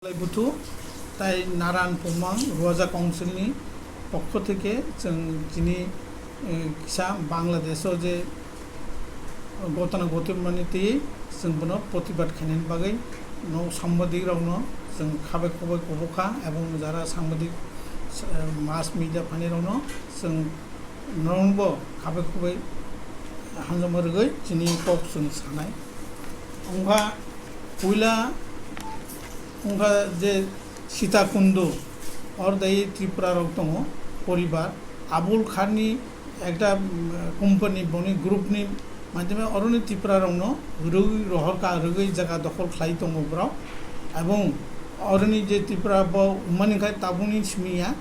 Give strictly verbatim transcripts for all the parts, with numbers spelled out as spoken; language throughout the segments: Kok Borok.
Lai Buthu tai Naran Pumang Ruaja Council ni pokho theke chwng chini, eh, kisa Bangladesh o je gotana gotimani twi chwng bono protibad khainani bagwi no sambadik rokno chwng khabai khubai kubukha, ebong jara sambadik, eh, mass media phainai rokno chwng norokbo khabai khubai hamjakma rwgwi chini kok chwng sanai. Wngkha puila wngkha je Sitakundu, oro dai Tripura rok tongo poribar. Abul Kharni ekta, mm, company, boni group ni madhyame oroni Tripura rokno rwgwi rohorka, rwgwi jaga dokhol khlai tongo borok. Ebong oroni je Tripura bo wngmani khai tabukni simi ya,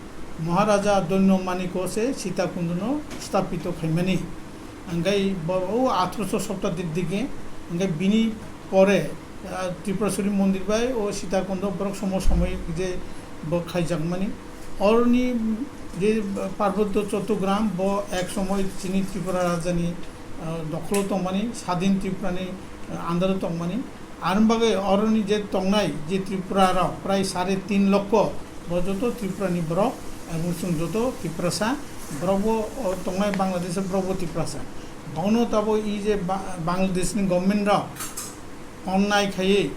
Maharaja Doino Maniko se Sitakunduno sthapito khaimani. Hingke bo o athroso shobdadir dike, hingke bini pore, ah, Tripuraswari mondir bai o Sitakundo borok somo somoi je bo khaijakmani. Oroni je Parbotyo Chottogram bo ek somoi chini Tripura rajani, ah, dokholo tongmani, sadin Tripurani, ah, andaro tongmani. Ar bagwi oroni je tongnai je Tripura rok prai sare tin lokho, bo joto Tripura ni borok, ebong chwng joto Tiprasa, borok bo o tongnai Bangladesh o borok bo Tiprasa. Bono tabo i je Ba-, Bangladesh ni government rok onnai khaiwi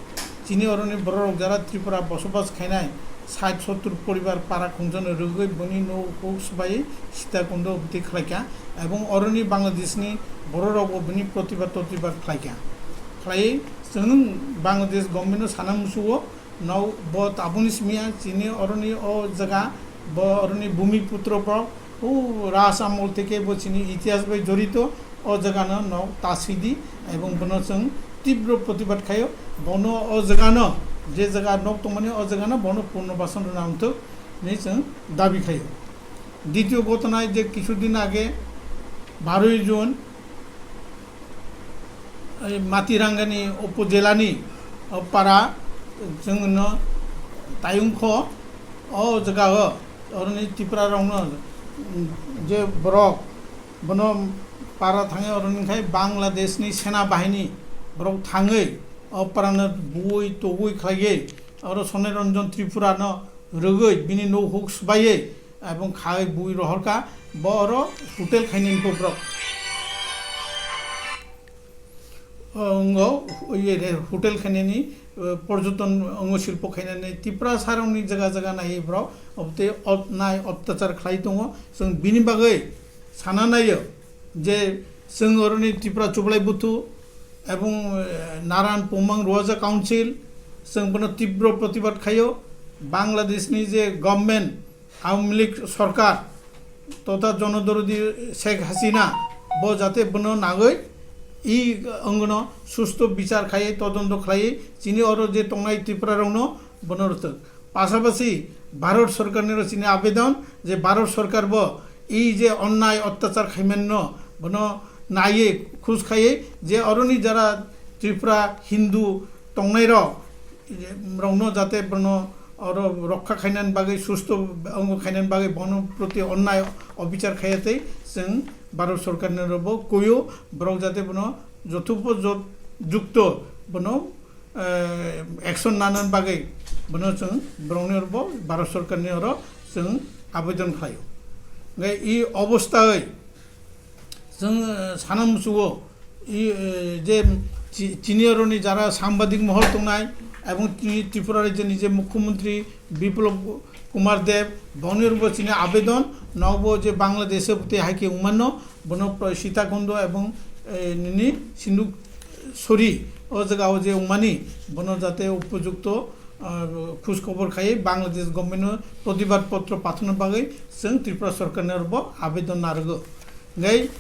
chini oroni borok rok jara Tripura bosobas khainai sait sottur poribar para khungjakno rwgwi boni nok huk swbai Sitakundo bwtwi khlaikha, ebong oroni Bangladesh ni borok rok bo bini protibad totibad khlaikha. Khlaiwi Chwng Bangladesh government no sana musugo, no bo tabukni simi ya chini oroni o jaga, bo oroni bhumi putro borok, o Raj Amol theke bo chini itihas bai jorito, o jaga no no tasidi, ebong bono chwng tibro protibad khaio, bono o jaga no, je jaga nok tongmani o jaga no bono purnobasan rwna wngthok hinwi chwng dabi khaio. Ditio ghotona je kisudin age, baroi June, ei Matirangani upojela ni, o para, chwngno Tayungkho, o jaga o, oroni Tripura rokno, mm, je borok, bono para thangwi oroni khai Bangladesh ni sena bahini borok thangwi, o para no bui togwi khlaiwi, oro Sonai Ranjan Tripura no rwgwi bini nok huk swbaiwi, ebong khai bui rohorka, bo oro hotel khainani borok. Ongo, oye re, hotel khainani, eh, porjoton ongo silpo khainani Tripura sarongni jaga jaga nai borok, obte ot-, nai ottachar khlai tongo. Chwng bini bagwi sana naio je chwng oroni Tripura Chublai Buthu ebong, eh, Naran Pumang Ruaja Council, chwng bono tibro protibad khaio. Bangladeshni je government, Awami League sorkar totha jonodorodi Sheikh Hasina bo jate bono nagwi i wngno susto bichar khai todonto khlai chini oro je tongnai Tripura rokno bono rwthwk. Pasapasi Bharat sorkarni ro chini abedon je Bharat sorkar bo i je onnai ottachar khaimanno bono naiye khus khaiye je oroni jara Tripura Hindu tongnai rok rokno jate bono oro rokha khainani bagwi, susto ongo khainani bagwi bono proti onnai obichar khaiya tei chwng Bharat sorkarni robo kuyo borok jate bono jothupojot jukto bono, eh, action nanani bagwi bono chwng borokni robo Bharat sorkarni oro chwng abedon khlaio. Hingkhe i obosthawi chwng, eh, sana muchugo, i, eh, je chi-, chini oroni jara sambadik mohol tongnai, ebong chini Tripura rajyoni je Mukhyamantri Biplab Kumar Deb, boni rokbo chini abedon, nokbo je Bangladesh o bwtwi hai khe wngmano, bono pro-, Sitakundo ebong, eh, nini Sinduk Sori o jaga o je wngmani, bono jate upojukto ah, khus khobor khai Bangladesh government no protibad potro pathana bagwi chwng Tripura sorkar ni oro bo abedon narwgo. Hingkhe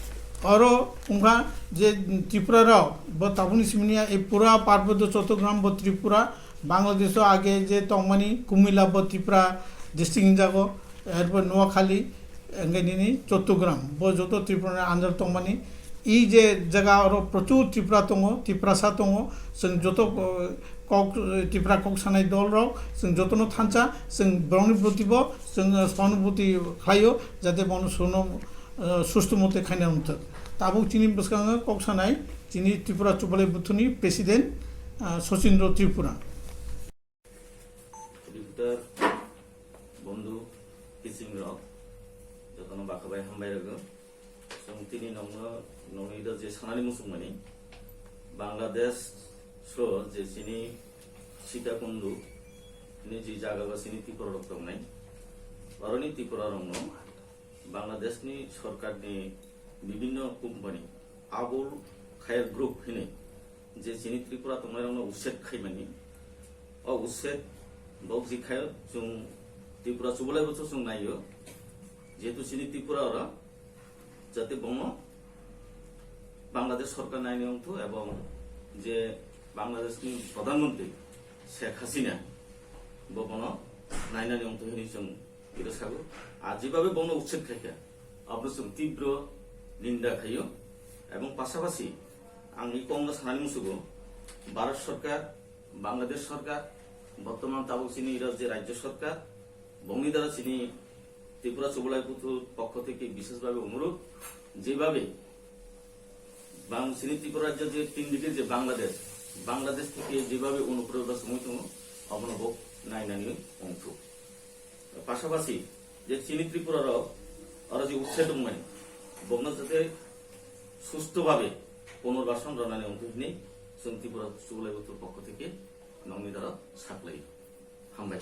oro wngkha je Tripura rok bo tabukni simi ya, e pura Parbotyo Chottogram bo Tripura, Bangladesh o age je tongmani Kumila bo Tripura district hinjago, erpor Noakhali, hingkhe nini Chottogram, bo joto Tripura ni under tongmani. I je jaga oro prochur Tripura tongo, Tiprasa tongo, chwng joto, eh, kok, eh, Tripura kok sanai dol rok, chwng jotono thansa, chwng borokni bwtwi bo, chwng, eh, sonubuti khlaio, jate bono suno, eh, susto mote khaina wngthok. Tabuk chini bwskango kok sanai, chini Tripura Chubalai Buthuni President, ah, Sachindra Tripura. Deputer, bondhu, kiching rok, jotono bakhabai hambai rwgo. Chwng tini nokno, nokni da je sanani muchungmani, Bangladesh so je chini Sitakundu ni je jaga ba chini Tripura rok tongnai, oroni Tripura rokno Bangladesh ni sorkar ni bibinno company Abul Khair Group hini je chini Tripura tongnai rokno ussed khaimani, o ussed bok je khayo chwng Tripura chubalai bwthu chwng naio, jehetu chini Tripura oro jate bono Bangladesh sorkar naini wngthu ebong je Bangladesh ni Pradhan Mantri Sheikh Hasina bo bono nainani wngthu hini chwng iro sago. Ar jebabe bono ussed khaikha abono chwng tibro ninda khaio ebong pasapasi ang i kongno sanani musugo Bharat sorkar, Bangladesh sorkar, bortoman tabuk chini iro je rajyo sorkar, bongni dara chini Tripura Chubalai Buthu pokho theke bishesh bhabe onurudh, jebabe bang chini Tripura rajyo je tin dike je Bangladesh, Bangladesh theke jebabe onuprobesha wngwi tongo, obono bo nainani wngthuk. Pasapasi je chini Tripura rok oro je ussed wngmani, bokno jate susto bhabe punarbasan rwnani wngthuk hinwi chwng Tripura Chubalai Buthu pokho theke nokni dara saklai. Hambai.